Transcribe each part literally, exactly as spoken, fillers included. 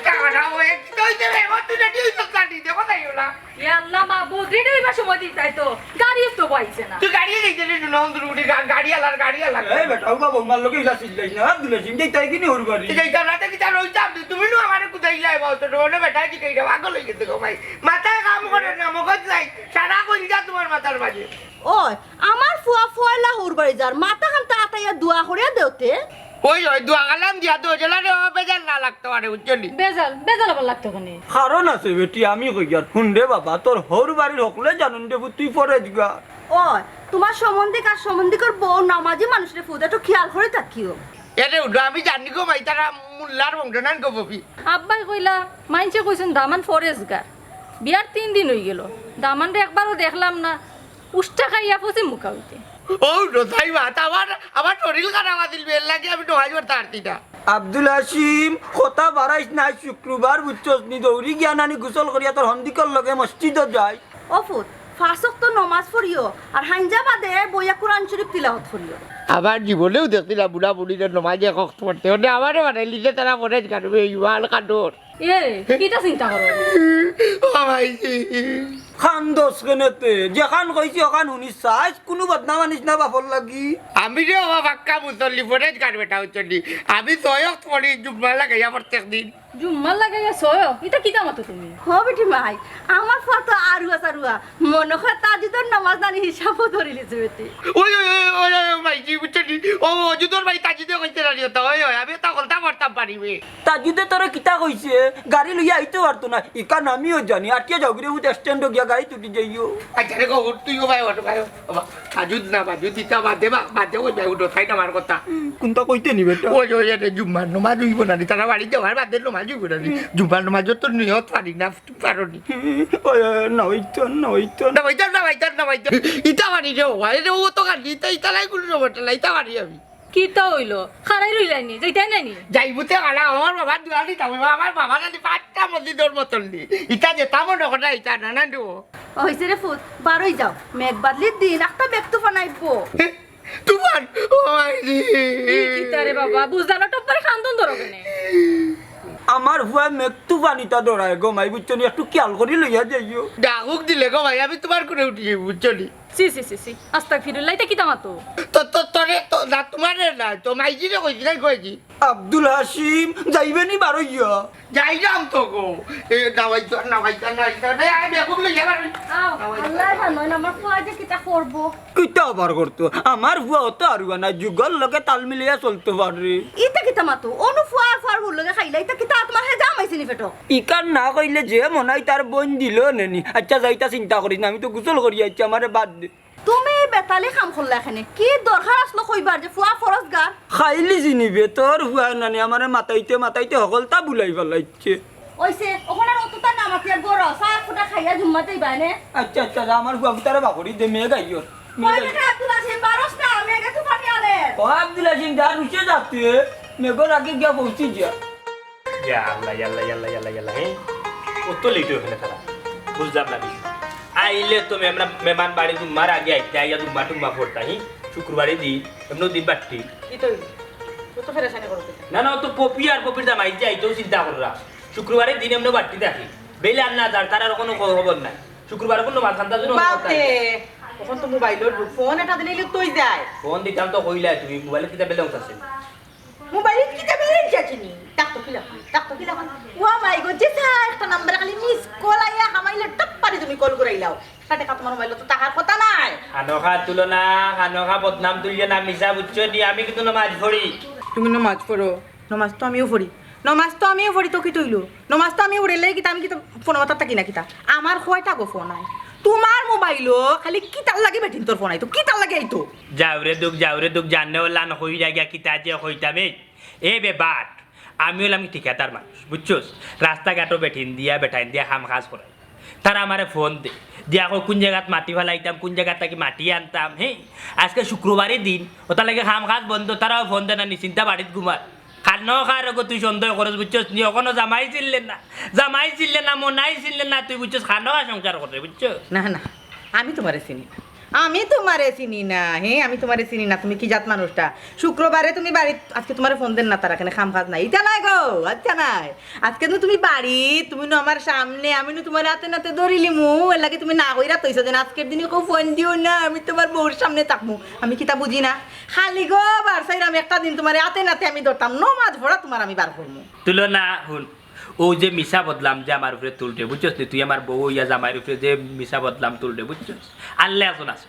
টাকা না, ওই কি কইতে রে? এবার তুই রেডি হইতে গাড়ি দেখো তাই ওলা। ইয়া আল্লাহ মাবুদ, রেডি হইবার সময় দিতাই তো। গাড়ি তো পাইছে না। তুই গাড়ি নিতে রে, নুন দুরুটি গাড়ি আলার, গাড়ি আলার। এই বেটা, ও বাবা, মার লোকে ইলা চিল্লাই না। আব্দুল হাসিম, যাইতায় কিনি হউর বাড়ি? যাইতাম না, তো কিতা রইতাম? তুমি নু আমারে কুদাইলাই, বাবা, তো ওনে বেটা কি কইরা পাগল হই গেছে গো ভাই। মাথায় কাম করে না, মগজ নাই। সারা কইল যা তোমার মাথার মাঝে। ওই, আমার ফুয়া ফুয়াইলা হউর বাড়ি যার, মাথা খান তা আতাইয়া দোয়া করিয়া দেওতে। ওই, ওই, দোয়া কালাম দিয়া দেও, যেন রে, ও বেজার না লাগতো পারে, বুঝছো নি? বেজাল, বেজাল আবার লাগতো কেনে? কারণ আছে বেটি, আমি কইয়ার। হুন রে বাবা, তোর হউর বাড়ির হকলে জানুন রে, তুই পরেজগার। ওই, তোমার সম্বন্ধিক আর সম্বন্ধিকর বউ নামাজি মানুষ রে ফুত, একটু খেয়াল করি থাকিও। এরে উঠো, আমি জানি গো ভাই, তারা মোল্লার বংশ নান গো বফি। আব্বাই কইলা, মাইনষে কইছইন দামান পরেজগার। বিয়ার তিন দিন হই গেল, দামানরে একবারও দেখলাম না। উষ্টা খাইয়া পশ্চিম মুখা হইতে। ও রোজাই মাত, আমার, আমার শরীর খারাপ আছিল, বের লাগে আমি নমাজ পড়তে পারতি না। আব্দুল হাসিম, কথা বাড়াইস না, শুক্রবার বুঝছস নি, দৌড়ি গিয়া নানি গোসল করিয়া তোর হন্দিকর লগে মসজিদো যাই। ও ফুত, পাঁচ ওয়াক্ত নমাজ পড়িও, আর হাইঞ্জা বাদে বইয়া কোরআন শরীফ তিলাওয়াত করিও। আবার জীবনেও দেখছি না বুড়া বুড়িরে নমাজ এক ওয়াক্ত পড়তে, মানে আমারে বানাইলি যে তারা পড়ে কাটবে, ইমান কাটর। এ, কিতা চিন্তা করো? ও ভাইজি। কান্দস কেনে তে? যেখান কইছি ওখান হুনিস চাইস, কুনু বদনাম আনিস না বাপর লাগি। আমি রে বাবা পাক্কা মুসল্লি, পরেজগার বেটা অইছি নি। আমি ছয় ওয়াক্ত পড়ি জুম্মা লাগাইয়া প্রত্যেক দিন। জুম্মা লাগাইয়া ছয় ওয়াক্ত? ইতা কিতা মাতো তুমি? হ বেটি মাই, আমার ফুয়া তো আরুয়া চারুয়া। মনো কয় তাহাজ্জুদর নামাজ নানি হিসাবও ধরিলিছে বেটি। ওই, ওই, ওই, ওই, ওই, ওই, ভাইজি, বুঝছো নি? ও, অজুদর ভাই তাজিদে কইতে নানি ওটা, ওই, ওই, আমি ওটা হকলতা করতাম পারি বে। তাজিদে তোরে কিতা কইছে? গাড়ি লইয়া আইতে পারতো না। ইখান আমিও জানি। আটিয়া যাও গিরে, উঠে স্ট্যান্ডো গিয়া গাড়ি তুটি যাইও। আচ্ছা রে গো, উঠ তুইও ভাই, ওঠ ভাই, ওঠ। বাবা, তাজুদ না, বাজুদ দিতা বাদ দে, বা-, বাদ দে, ওই ভাই, উঠো, তাই না আমার কথা। কুনটা কইতে নি বেটা? ওই, ওই, এটা জুম্মার নমাজ হইব না নি, তারা বাড়ি যাওয়ার বাদে নমাজ হইব না নি। জুম্মার নমাজ তো নিয়ত পারি না, পারো নি। ওই, ওই, না হইতো, না হইতো। না হইতো, না হইতো, না হইতো। ইতা পারি রে বাবা, এরে ও তো কান্দি, ইতা, ইতা লাই কুনু সমস্যা নাই, ইতা পারি আমি। কিতা অইলো? খাড়াই রইলাইনি, যাইতায় নানি? যাইবুতে কালা, আমার বাবার দুয়ারি যাবো, আমার বাবা নানি পাঁচটা মসজিদর মতন নি। ইতা যেতা মনো করে ইতা, না, না, দু। অইছে রে ফুত, বারই যাও। মেঘ বাদলির দিন, একটা মেঘ তুফান আইবো। তুফান? ও মাই রে। ই কিতা রে বাবা, বুঝলাম না, টপ করে কান্দন ধরো কেনে? আমার ফুয়া মেঘ তুফান ইতা ডরায় গো মাই, বুঝছো নি? একটু খেয়াল করি লইয়া যাইও। ডাকুক দিলে গো মাই, আমি তোমার করে উঠি যাইবো, বুঝছো নি? ছি, ছি, ছি, ছি। আস্তাগফিরুল্লাহ, ইতা কিতা মাতো? তো, তো, তোরে, তো, না, তোমারে না, তো মাইজিরে কইছি, নাই কইছি। আব্দুল হাসিম, যাইবে নি বারইয়া? যাইলাম তো গো। এ, নামাইতো, নামাইতো, নামাইতো। রে, আয়, বেগুন লইয়া বারই। আও, নামাইতো। আল্লাহ জানইন, আমার ফুয়া যে কিতা করবো। কিতা আবার করতো? আমার ফুয়া অত আরুয়া না, যুগর লগে তাল মিলাইয়া চলতো পারে। ইতা কিতা মাতো? অনু ফুয়া আর ফুয়ার হুর লগে খাইলা, ইতা কিতা তোমার হে জামাইছে নি পেটো? ইখান না কইলে যে মনাই তার বইন দিল নেনি। আচ্ছা, যাইতা চিন্তা করিস না, আমি তো গোসল করি আইছি, আমারে বাদ দে। তুমি বেতালি কাম করলা এখানে, কি দরকার আসলো কইবার যে ফুয়া পরেজগার? খাইলি জিনিবে, তোর ফুয়া নানি আমারে মাতাইতে মাতাইতে হকলতা বুলাই ফালাইছে। ওইছে, ওখানে আর অতটা না মাতিয়া গরো, চা ফুটা খাইয়া জুম্মাতেই বাইনে। আচ্ছা, আচ্ছা, যা, আমার ফুয়া ফুতারে বাকরি দে, মেঘ আইয়র। মেঘ ওই আইয়র। বেটা আব্দুল হাসিম, বারস না, মেঘে তুফানি আলে। ও আব্দুল হাসিম, যা রুশে যাতে, মেঘর আগে গিয়া পৌঁছি যা। ইয়া আল্লাহ, ইয়া আল্লাহ, ইয়া আল্লাহ, ইয়া আল্লাহ, ইয়া আল্লাহ, হে? অত লেট হয়ে গেলে তারা। বুঝলাম না কিছু। আইলে তো মেমরা-, মেহমান বাড়ি জুম্মার আগে আইতে, আইয়া জুম্মা টুম্মা পড়তা, হি? শুক্রবারে দিন, এমনও দিন বাট্টি। কি তো হইল? ও তো ফেরেশানি করো কিতা? না, না, ও তো পপি আর পপির দাম আইতে আইতেও চিন্তা কররা। শুক্রবারে দিন এমনও বাট্টি থাকি। বেইলে আর না যার, তার আর কোনো খবর নাই। শুক্রবারে কোনো মাছ খান্তা জন্য বাপরে, অখন তো মোবাইলর যুগ, ফোন এটা দিলে তুই যায়। ফোন দিতাম তো কইলাই তুমি, মোবাইলে কিতা ব্যালেন্স আছে? মোবাইলে কিতা ব্যালেন্স আছে নি? তাক তো কিলা করি, তাক তো কিলা করি। ও মাই গো, যে চা একটা নাম্বার খালি মিস কল আইয়া হামাইলে টপ পারি তুমি কল করাইলাও। তা দেখা তোমার মোবাইল তো তাহার কথা নাই। খানোখা তুলো না, খানোখা বদনাম তুলিও না, মিছা বুঝছো নি? আমি কিন্তু নমাজ পড়ি। তুমি নমাজ পড়ো, নমাজ তো আমিও পড়ি। নমাজ তো আমিও পড়ি, তো কিতা অইলো? নমাজ তো আমিও পড়ি, লেই কিতা আমি কিতা ফোন মাতার থাকি না কিতা? আমার কয়টা গো ফোন আয়? তোমার মোবাইলো খালি কিতার লাগি বেটিন্তর ফোন আইতো, কিতার লাগি আইতো? যাও রে দুখ, যাও রে দুখ, জানে ওলা না কইরা গিয়া কিতা যে কইতাম এই। এ বে বাট, আমি হইলাম কি ঠিকাদার মানুষ, বুঝছস? রাস্তাঘাটও বেটিন দিয়া, বেটাইন দিয়া কাম কাজ করাই। তারা আমারে ফোন দে, দিয়া কয় কোন জাগাত মাটি ফালাইতাম, কোন জাগাত থাকি মাটি আনতাম, হে? আজকে শুক্রবারে দিন, ওটার লাগি কাম কাজ বন্ধ, তারাও ফোন দেয় না, নিশ্চিন্তা বাড়িত ঘুমার। খানোখার ওগো তুই সন্দেহ করস, বুঝছস নি? অখনো জামাই চিনলে না, জামাই চিনলে না, মনাই চিনলে না, তুই বুঝছস, খানোখা সংসার করে, বুঝছস? না, না, আমি তোমারে চিনি না। আমি তুমারে চিনি না, হে, আমি তুমারে চিনি না, তুমি কি জাত মানুষটা? শুক্রবারে তুমি বাড়িত, আজকে তুমারে ফোন দেন না, তারা কেনে কাম কাজ নাই, ইতা নাই গো, আচ্ছা নাই। আজকে নু তুমি বাড়িত, তুমি নু আমার সামনে, আমি নু তুমারে আতে নাতে ধরিলিমু, এরলাগি তুমি না কইরা থইছো যেন আজকের দিনে কেউ ফোন দিও না, আমি তুমার বউর সামনে থাকমু। আমি কিতা বুঝি না? খালি গো, বার চাইরাম একটা দিন তুমারে আতে নাতে আমি ধরতাম, নমাজ পড়া তুমার আমি বার করমু। তুলো না, হুন, অউ যে মিছা বদনাম যে আমার উপরে তুলরে, বুঝছস নি? তুই আমার বউ অইয়া জামাইর উপরে যে মিছা বদনাম তুলরে, বুঝছস? আল্লাহ একজন আছে।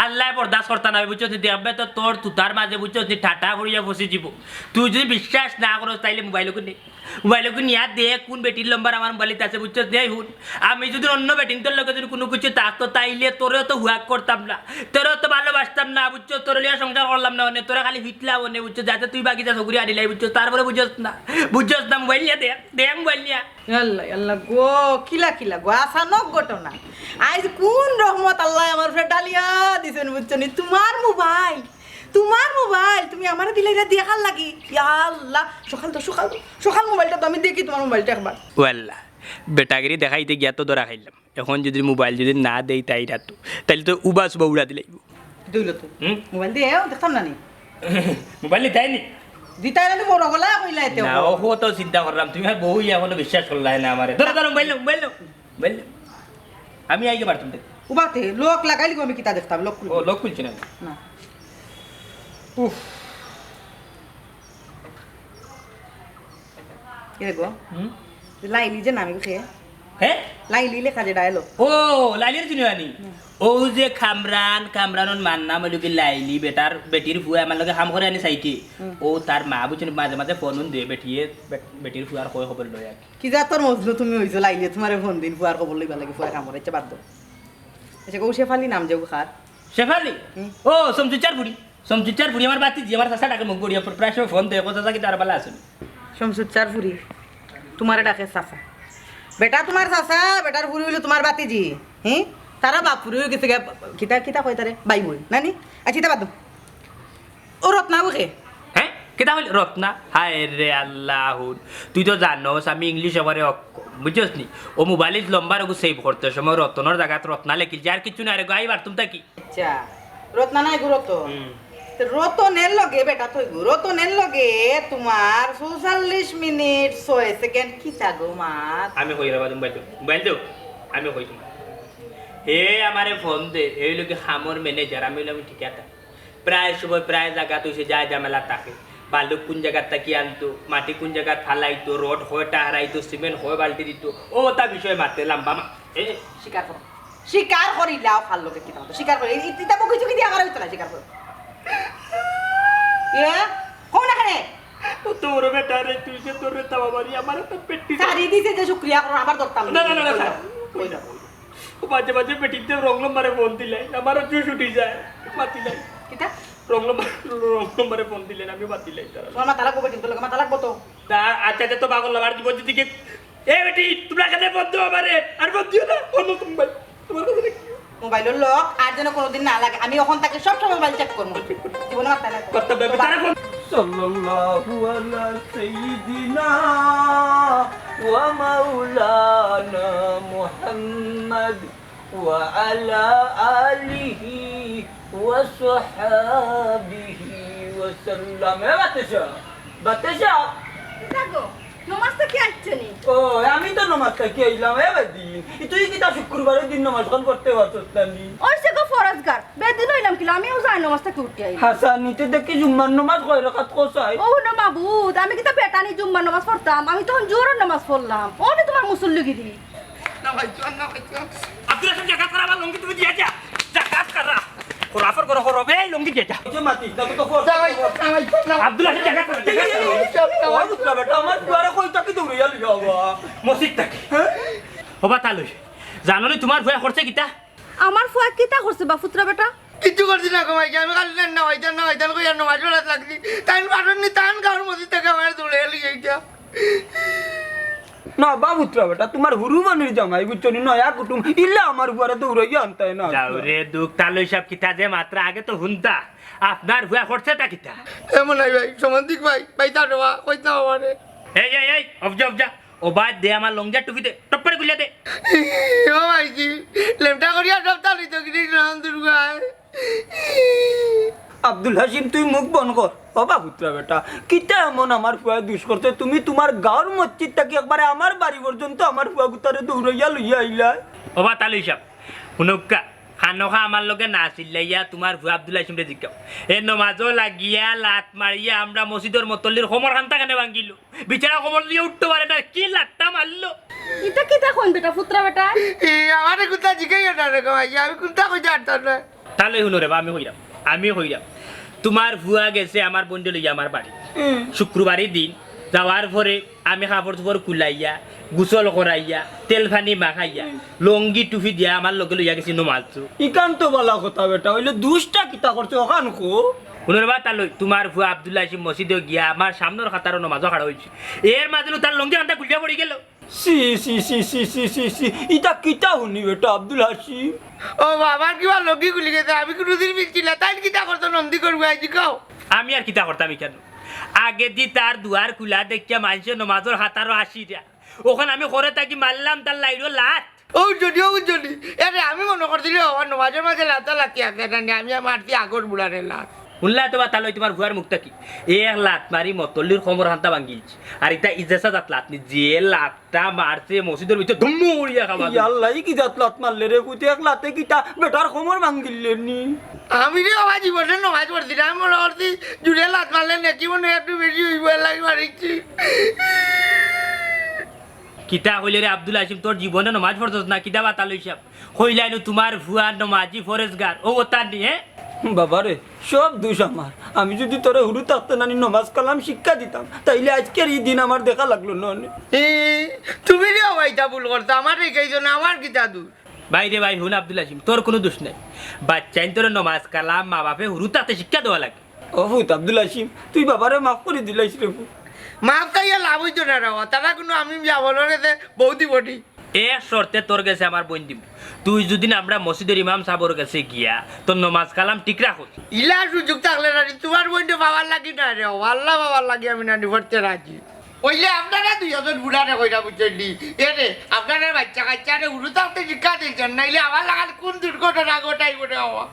আল্লায় বরদাস্ত করতা নায়, বুঝছস নি? দেখবে তো তোর তুতার মাঝে, বুঝছস নি? ঠাটা পড়িয়া ফসি যিবো। তুই যুদি বিশ্বাস না করস, তাইলে মোবাইল ওগু নে। মোবাইল ওগু নিয়া দেখ, কুন বেটির নম্বর আমার মোবাইলত আছে, বুঝছস নি? এই হুন, আমি যুদি অন্য বেটিন্তর লগে যুদি কুনু কিছু থাকতো, তাইলে তোরেও তো হুয়াক করতাম না, তোরেও তো ভালোবাসতাম না, বুঝছস? তোরে লইয়া সংসার করলাম না, অনে তোরে খালি ফিটলাম অনে, বুঝছস? যাতে তুই বাগিচা সগুরি আনিলাই, বুঝছস? তারপরে বুঝছস না, বুঝছস না, মোবাইল নিয়া দেখ, দেখ মোবাইল নিয়া। আল্লাহ, আল্লাহ গো, কিলা, কিলা গো, আচানক ঘটনা। আইজ কুন রহমত আল্লায় আমার উপরে ঢালিয়া দিছইন, বুঝছো নি? তুমার মোবাইল, তুমার মোবাইল, তুমি আমারে দিলাইলা দেখার লাগি। ইয়া আল্লাহ, সকাল তো, সকাল তো, সকাল মোবাইলটা তো আমি দেখি তুমার মোবাইলটা একবার। ও আল্লাহ, বেটাগিরি দেখাইতে গিয়া তো ধরা খাইলাম। এখন যুদি মোবাইল যুদি না দেই তাইর আতো, তাইলে তো উবাস বউড়া দিলাইবো। দিল তো। হুম? মোবাইল দিয়া দেখতাম না নি। মোবাইল নিতায় নি? দিতায় না তো বড় গলা কইলা এতে না, হবো। ও তো চিন্তা করলাম, তুমি আর বউ ইয়া এখনো বিশ্বাস করলায় না আমারে। ধরো, ধরো, মোবাইল নাও, মোবাইল নাও, মোবাইল নাও। আমি আইগে পারতাম দেখ। উবাতে, লক লাগাইলি গো, আমি কিতা দেখতাম, লক খুলবো। ও, লক খুলছে না। না। উফ। এরে গো, হুম? লাইলি যে নামে গো খে? হে? লাইলি লেখা যে ডায়লগ। ও, লাইলির চিনো আনি? হুম। ও যে কামরান, কামরানর মার নাম অইলো কি লাইলি, বেটার, বেটির ফুয়া আমার লগে কাম করে আনি সাইটে। হুম। ও তার মা বুঝছেন, মাঝে মাঝে ফোন উন দে, বেটিয়ে, বে-, বেটির ফুয়ার কয় খবর লয় আর কি। কি জাতর মজনু তুমি অইছো, লাইলি তুমারে ফোন দিন, ফুয়ার খবর লইবার লাগি, ফুয়া কাম করে, আচ্ছা বাদ দেও। আচ্ছা, গো শেফালি নাম যে গো কার? শেফালি? হুম। ও, সমসুচার ফুড়ি। সমসুচার ফুড়ি আমার বাতিজি, আমার চাচা ডাকে মুখ গড়িয়া পড়ে, প্রায় সময় ফোন দেয়, "ও চাচা কিতা আর বালা আছইন?" সমসুচার ফুড়ি, তুমারে ডাকে চাচা। বেটা তুমার চাচা, বেটার ফুড়ি অইলো তুমার বাতিজি। হি? তারা বাপ ফুড়ি অই গেছে গিয়া, কিতা, কিতা কয় তারে? বাই বই, নানি? আচ্ছা, ইতা বাদ দেও। ও রত্না বুকে? হে? কিতা কইল? রত্না? হায় রে আল্লাহ, হুন। তুই তো জানোস, আমি ইংলিশ একেবারে অক্ষম, বুঝছস নি? ও মোবাইলত নম্বর ওগু সেভ করতে সময় রতনর জাগাত রত্না লেখিলছি, আর কিচ্ছু না রে গো, আই পারতুম থাকি। আচ্ছা, রত্না নায় গো রতন। হুম। তো রতনের লগে বেটা থই গো, রতনের লগে তুমার চৌচল্লিশ মিনিট ছয় সেকেন্ড কিতা গো মাত? আমি কই রে বাদুম বাইদু, বাইদু, আমি কই তুমার। হে আমারে ফোন দে, হে অইলো কি কামর ম্যানেজার, আমি অইলাম ঠিকাদার। প্রায় সময় প্রায় জাগাত অইছে যায় ঝামেলা থাকে। বালু কুন জাগাত থাকি আনতো, মাটি কুন জাগাত ফালাইতো, রড কয়টা হারাইতো, সিমেন্ট কয় বালতি দিতো, অতা বিষয়ে মাতে লাম্বা মা-, এ, স্বীকার করো। স্বীকার করিলাও, ফাল লগে কিতা মাতো? স্বীকার করি। ই-, ইতা বুক হইছে কি দিয়া আমার হইতো না, স্বীকার করো। এ? কও না কেনে? ও তোর বেটা রে, তুই যে তোর রে তাওয়া মারি, আমার একটা পেটি সারি দিছে যে শুক্রিয়া করো, আবার ধরতাম না, না, না, না, কইলাম, স্যার। কইলাম। ও মাঝে মাঝে বেটিতে রং নম্বরে ফোন দিলাই, আমারও জুস উঠি যায়, মাতি নাই। কিতা? রং নম্বর, রং নম্বরে ফোন দিলেন, আমি মাতি নাই তারা। তোমার মাথা লাগবো বেটিন্তর লগে, মাথা লাগবো তো। তা আচ্ছা, আচ্ছা, তো পাগল আবার দিব যদি কি, এ বেটি, তোমরা কেনে ফোন দিও আমারে? আর ফোন দিও না, অন্য মোবাইল, তোমার কাছে দেখি। মোবাইলর লক আর যেন কোনোদিন না লাগে। আমি অখন থাকি সব সময় মোবাইল চেক করবো। জীবনে মাথা না। করতে হবে, তারা ফোন। সাল্লাল্লাহু আলা সাইয়্যিদিনা ওয়া মাওলানা মুহাম্মদ ওয়া আলা আলিহি ওয়া সাহাবিহি ওয়া সাল্লাম। এ বাতাসা, বাতাসা। কিতা গো? নমাজ থাকি আইছো নি? ও, আমি তো নমাজ থাকি আইলাম। এ বেদিন, ই তুই কিতা শুক্রবারের দিন নমাজ খান পড়তে পারছস না নি? ওই সে গো ফরজগার, বেদিন অইলাম কিলা, আমিও যাই নমাজ থাকি উঠি আইলাম। হাসানি, তে দেখি জুম্মার নমাজ কয় রাকাত কসাই? ও না মাবুদ, আমি কিতা বেটা নি জুম্মার নমাজ পড়তাম? আমি তখন জোহরর নমাজ পড়লাম। ও নি তোমার মুসল্লিগিরি। না ভাই, চল না ভাই, চল। আব্দুল হাসিম জাকাত করা আমার লুঙ্গি তুমি দিয়া যা। জাকাত করা। খোরাফর করো, করো, এই লুঙ্গি দিয়া যা। ওই যে মাতিস না, তো ফোন। না ভাই, না ভাই, না। আব্দুল হাসিম জাকাত করা, জাকাত করা। এই, এই, এই, এই, ও পুত্রা বেটা, আমার পুয়ারে কই থাকি দৌড়াইয়া লইয়া বাবা। মসজিদ থাকি। হ্যাঁ? ও বা তালুই। জানো নি তোমার ফুয়া করছে কিতা? আমার ফুয়া কিতা করছে বা পুত্রা বেটা? কিচ্ছু করছি না গো মাইকে, আমি খালি না হইতাম না হইতাম কই আর নমাজ পড়াত লাগছি। তাইন পারন নি, তান গাঁর মসজিদ থাকি আমার দৌড়াইয়া লইয়া আইতা। না বা পুত্রা বেটা, তোমার হুরু বানির জামাই, বুঝছো নি? নয়া কুটুম, ইলা আমার ফুয়ারে দৌড়াইয়া আনতায় না। যাও রে দুখ, তালই সব কিতা যে মাত্রা আগে তো হুনতা। আপনার ফুয়া করছেটা কিতা? এমন নাই ভাই, সমান্তিক ভাই, ভাই তার বাবা, কইতা আমারে। এই, এই, এই, অফ যা, অফ যা। ও বাদ দে, আমার লং যা টুপি দে, টপ করে খুলে দে। ও ভাই কি, লেমটা করিয়া সব তালই তো গিরি নাম দুর্গায়। আব্দুল হাসিম, তুই মুখ বন্ধ কর। ও বা পুত্রা বেটা, কিতা এমন আমার ফুয়ায় দুষ করছে? তুমি তুমার গাঁওর মসজিদ থাকি একবারে আমার বাড়ি পর্যন্ত আমার ফুয়া গুতারে দৌড়াইয়া লইয়া আইলায়। ও বা তালই সাব, হুনউক্কা, খানোখা আমার লগে না চিল্লাইয়া তুমার ফুয়া আব্দুল হাসিমরে জিকাও। এ নমাজো লাগিয়া লাত মারিয়া আমরা মসজিদর মতল্লির কমর খান্তা কেনে ভাঙ্গিল? বিচারা কমর দিয়া উঠতো পারে না, কি লাত্তা মারলো। ইতা কিতা কইন বেটা, পুত্রা বেটা? এ, আমারে কুন্তা জিকাইও না রে গো ভাই, আমি কুন্তা কইতে পারতাম না। তাইলে হুনো রে বা, আমি কইরাম, আমি কইরাম। তুমার ফুয়া গেছে আমার বইনরে লইয়া আমার বাড়ি। হুম। শুক্রবারই দিন যাওয়ার পরে আমি কাপড় চোপড় কুলাইয়া, গোসল করাইয়া, তেল পানি মাখাইয়া, হুম। লুঙ্গি টুপি দিয়া আমার লগে লইয়া গেছে নমাজো। ইখান তো বালা কথা বেটা, অইলে দুষটা কিতা করছে অখান কও। হুনো রে বা তালই, তুমার ফুয়া আব্দুল হাসিম মসজিদো গিয়া আমার সামনর কাতারো নমাজো খাড়া অইছে। এর মাঝে তার লুঙ্গি খান্তা খুলিয়া পড়ি গেল। ছি, ছি, ছি, ইতা কিতা হুনি বেটা আব্দুল হাসিম? ও বাবার কিবা লুঙ্গি খুলি গেছে, আমি কুনুদিন পিনছি না, তাইন কিতা করতো নন্দি করবো আইজি কও? আমি আর কিতা করতাম ইখান? আগেদি তার দুয়ার খুলা দেখিয়া মানষে নমাজর কাতারো আইরা। অখন আমি ঘরে থাকি মারলাম তার লাইড়ো লাত। ও জনি, ও জনি, এরে আমি মনো করছি রে, আমার নমাজর মাঝে লাতা লাতি আছে না নি, আমি মারছি আগর বুড়ারে লাত। হুনলা তো বা তালই তুমার ফুয়ার মুখ থাকি। এক লাত মারি মতল্লির কমর খান্তা ভাঙ্গিলছি। আর ইতা ইজেসা জাত লাত নি, যে লাতটা মারছে মসজিদর ভিতরে ধুম্মু করিয়া খাওয়া ইয়া আল্লাহ, ই কি জাত লাত মারলে রে পুত? এক লাতে কিতা বেটার কমর ভাঙ্গিলে নি? আমি রে বাবা জীবনে নমাজ পড়ছি না, আমি মনো করছি জুরে লাত মারলে নাকি মনে হয় একটু বেশি অইবো, এর লাগি মারিছি। কিতা কইলে রে আব্দুল হাসিম, তোর জীবনে নমাজ পড়ছস না? কিতা বা তালই সাব? কইলাইনু তুমার ফুয়া নমাজি পরেজগার, ও তার নি, হ্যাঁ? বাবা রে, সব দুষ আমার। আমি যুদি তোরে হুরু থাকতে নানি নমাজ কালাম শিক্ষা দিতাম, তাইলে আইজকের ই দিন আমার দেখা লাগলো না নে। এ, তুমি রে বাবা ইতা ভুল করছো, আমারে কইছো না, আমার কিতা দুষ? ভাই রে ভাই, হুন আব্দুল হাসিম, তোর কুনু দুষ নাই। বাচ্চাইন্তরে নমাজ কালাম মা বাপে হুরু থাকতে শিক্ষা দেওয়া লাগে। ও পুত আব্দুল হাসিম, তুই বাবারে মাফ করি দিলাইস রে পুত। মাফ চাইয়া লাভ অইতো না রে বাবা, তারা কুনু আমি বিয়া বলর গেছে বউ দিবো নি। এক শর্তে তোর গেছে আমার বইন দিমু। তুই যুদি না আমরা মসজিদর ইমাম সাবর গেছে গিয়া তোর নমাজ কালাম ঠিক রাখস। ইলা সুযোগ থাকলে নানি, তুমার বইনরে বাবার লাগি না রে বাবা, আল্লাহ বাবার লাগি আমি নানি পড়তে রাজি। অইলে আপনারা দুইজন বুড়ারে কইরা বুঝছেন নি? এরে, আপনারা বাচ্চা কাচ্চারে হুরু থাকতে শিক্ষা দিছইন, নাইলে আমার লাখান কুন দুর্ঘটনা ঘটাইবো রে বাবা।